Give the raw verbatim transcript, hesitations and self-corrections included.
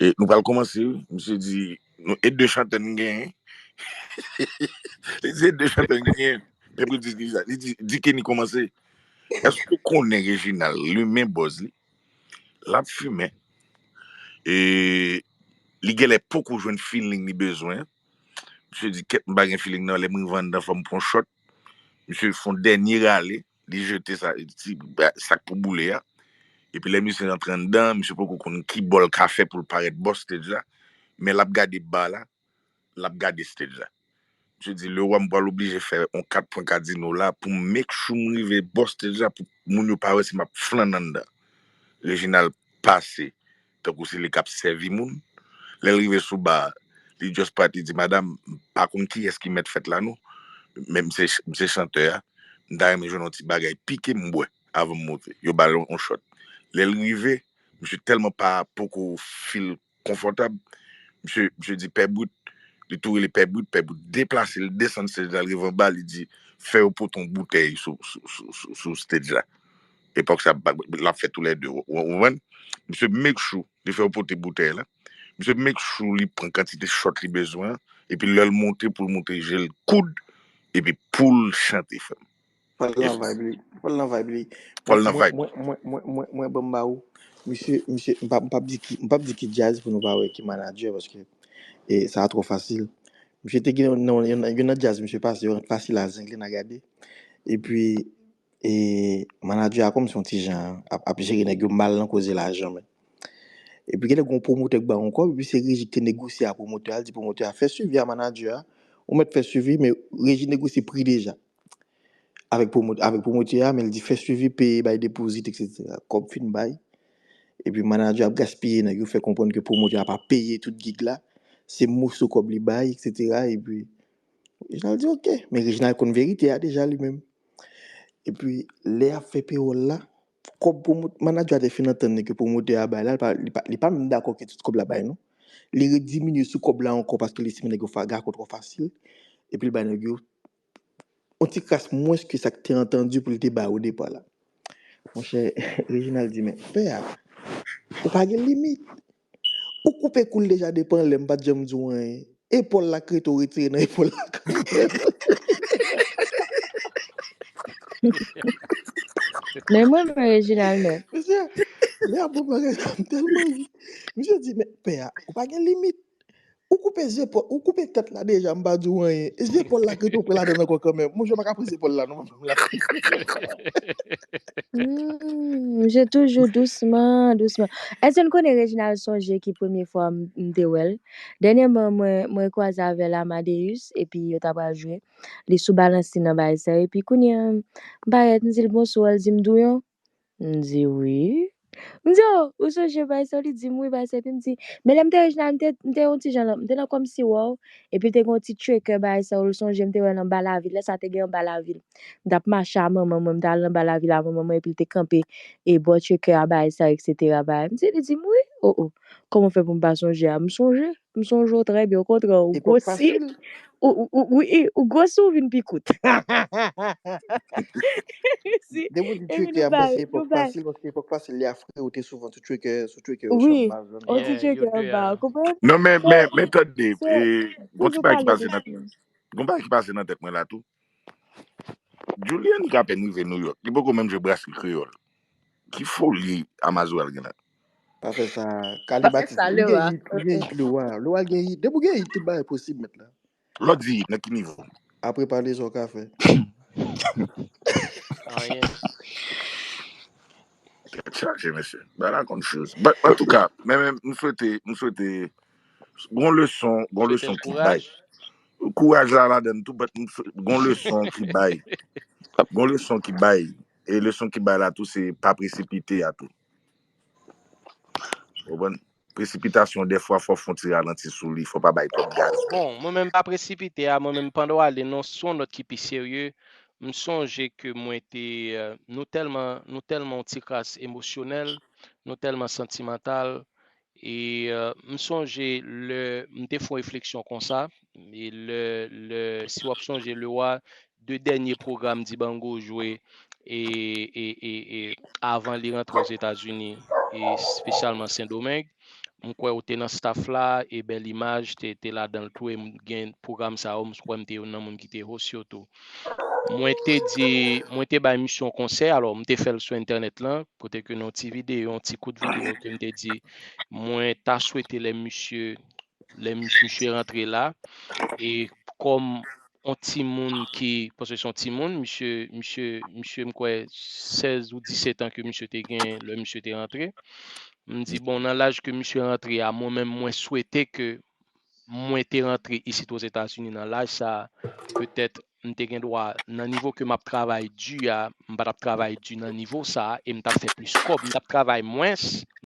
E nou pral kòmanse, wi. Misye di, nou, e de chantè n genyen. Li di, e de chantè n genyen. Epi li di, li di, di Kenny kòmanse. Èske w konnen Reginald limen bòz li? L ap fimen. E li genlè poko jwenn feeling li bezwen. Misye di, kèt, m pa gen feeling nan, lè m rive anndan, fò m pran yon shot. Misye fè yon dènye rale, li jete sa, ti, sa k pou boule a. Epi lè misye rantre anndan, misye poko konn ki bò l ka fè pou l parèt bò stage la. Men l ap gade ba la, l ap gade stage la. Misye di, Leroy, m pral oblije fè yon kat pwen kazino la pou m make sure m rive bò stage la pou moun yo pa wè si m ap flann anndan. Reginald pase tankou se li k ap sèvi moun. Lè l rive sou ba a, li just parèt, li di, madanm, m pa konn kiyès ki mèt fèt la non, men m se, m se chantè a, m ta renmen jwenn yon ti bagay pike m bwè avan m monte. Yo ba l yon shot. Lè l rive, misye tèlman pa poko feel konfòtab, misye, misye di, Pè Brit, li tou rele Pè Brit, Pè Brit deplase, li desann stage la, li rive anba, li di, fè yo pote yon boutèy sou, sou, sou, sou, sou stage la. Epòk sa, l ap fè toulède, w, w, w konprann? Misye make sure li fè yo pote boutèy la. Misye make sure li pran kantite shot li bezwen an, epi lè l monte, pou l monte, je l koud, epi pou l chante, frè m. Fò l nan vibe li. Fò l nan vibe li. Fò l nan vibe. Mwen, mwen, mwen, mwen, mwen, mwen, ban m ba ou. Misye, misye, m p ap, m p ap di ki, m p ap di ki djaz pou nou pa wè ki manadjè, paske, e, sa a twò fasil. Misye te gen yon, yon, yon, yon nan djaz, misye pase, yon fasil a zengle, n a gade. Epi, e, manadjè a kòmsi yon ti jan ap, ap jere nèg yo mal nan koze lajan, men. Epi gen nèg yon pwomotè k ba yon kòb, epi se Reji ki te negosye a pwomotè a, li di pwomotè a, fè swivi a manadjè a, ou mèt fè swivi, men Reji negosye pri deja. Avèk pwomotè, avèk pwomotè a, men l di fè swivi, peye, bay depozit, etsetera. Kòb fin bay. Epi manadjè ap gaspiye nèg yo, fè konprann ke pwomotè a pa peye tout gig la. Se moso kòb li bay, etsetera. Epi Reginald di, oke. Men Reginald konn verite a deja li menm. Epi lè y ap fè pewòl la, kòb pwomot-, manadjè a te fin antann li ke pwomotè a bay la, li pa, li pa, li pa menm dakò ke tout kòb la bay non. Li rediminye sou kòb la ankò paske li estime nèg yo fa-, gako twò fasil. Epi l bay nèg yo yon ti kras mwens ke sa k te antandi pou l te bay o depa la. Monchè, Reginald di, men, pè a, ou pa gen limit. Ou koupe kou l deja depi anlè, m pa t janm di w anyen. Epòl la k rete w retire nan epòl la kanmenm. Men mwen, men Reginald, men. Mesye, lè a bon bagay sa, m tèlman ri. Misye di, men pè a, ou pa gen limit. Ou koupe zepòl, ou koupe tèt la deja, m pa di w anyen. Zepòl la k rete w pran ladann ankò kanmenm. Monchè, m pa ka pran zepòl la non, m ap pran ladann. Hmm, je toujou dousman, dousman. Èske n konnen Reginald sonje ki premye fwa m, m te wè l? Dènyèman, mwen, mwen kwaze avè l Amadeus, epi yo ta pral jwe. Li sou balansi nan bagay sa yo. Epi kounye a, m parèt, m di l bonswa, l di m Douyon. M di wi. M di, o, ou sonje bagay sa yo? Li di m wi, bagay sa yo. Epi m di, men lè m te Reginald, m te, m te yon ti jan, m te nan kòmsi wè w. Epi l te gen yon ti tracker bagay sa yo, l sonje m te wè l anba lavil. Lè sa te gen anba lavil. M t ap mache a manman mwen, m t al anba lavil a manman mwen, epi l te kanpe e bò tracker a bagay sa yo, etsetera bagay. M di, li di m wi, o, o. Kòman fè pou m pa sonje a? M sonje. M sonje w trè byen, okontrè, ou gwosi. Ou, ou, ou, wi, ou gwosi, ou vin pi kout. Depi w di tracker a, m panse epòk fasil, paske epòk fasil, lè a frè, ou te souvan sou tracker, sou tracker yo, chanm baz, zòn. Wi, on ti tracker anba, ou konprann? Non, men, men, men tande, gon ti bagay ki pase nan tèt mwen. Gon bagay ki pase nan tèt mwen la tou. Julian ki apèn rive Nouyòk, li poko menm jwe brasri kreyòl. Ki foli Amazwèl gen la? Pa fè sa. Kale Batis, ou gen hit, ou gen hit Lewa. Lewa gen hit. Depi ou gen hit, tout bagay posib mèt la. Lè w di hit, nan ki nivo? Apre pale sa w ka fè. Anyen. Tèt chaje, mesye. Bagay la konn choz. But, antouka, men, men, m swete, m swete, gon leson, gon leson ki bay. Kouraj la ladann tou, but m swe-, gon leson ki bay. Gon leson ki bay. E leson ki bay la tou, se pa presipite a tou. Ou konprann? Presipitasyon, dèfwa, fò w fè yon ti ralanti sou li, fò w pa bay twòp gaz. Bon, mwen menm pa presipite a, mwen menm pandan w ale nan, sou yon nòt ki pi serye, m sonje ke mwen te, euh, nou tèlman, nou tèlman yon ti kras emosyonèl, nou tèlman santimantal, e, euh, m sonje lè m te fè yon refleksyon konsa, e lè, lè, si w ap sonje, Lewa, de dènye pwogram Dibango jwe e, e, e, e avan li rantre Ozetazini, e espesyalman Sendomeng. m kwè ou te nan staff la, e Bèl Imaj te, te ladan l tou, e m gen pwogram sa yo, m kwè m te youn nan moun ki te host yo tou. Mwen te di, mwen te bay misye yon konsèy, alò, m te fè l sou entènèt lan, kote ke nan yon ti videyo, yon ti kout videyo ke m te di, mwen ta swete lè misye, lè mis- misye rantre la, e kòm yon timoun ki, paske se yon timoun, misye, misye, misye, m kwè, sèz ou disèt an ke misye te gen lè misye te rantre. M di, bon, nan laj ke misye rantre a, mwen menm, mwen swete ke mwen te rantre isit Ozetazini nan laj sa, petèt m te gen dwa, nan nivo ke m ap travay di a, m pa t ap travay di nan nivo sa, e m t ap fè plis kòb, m t ap travay mwens,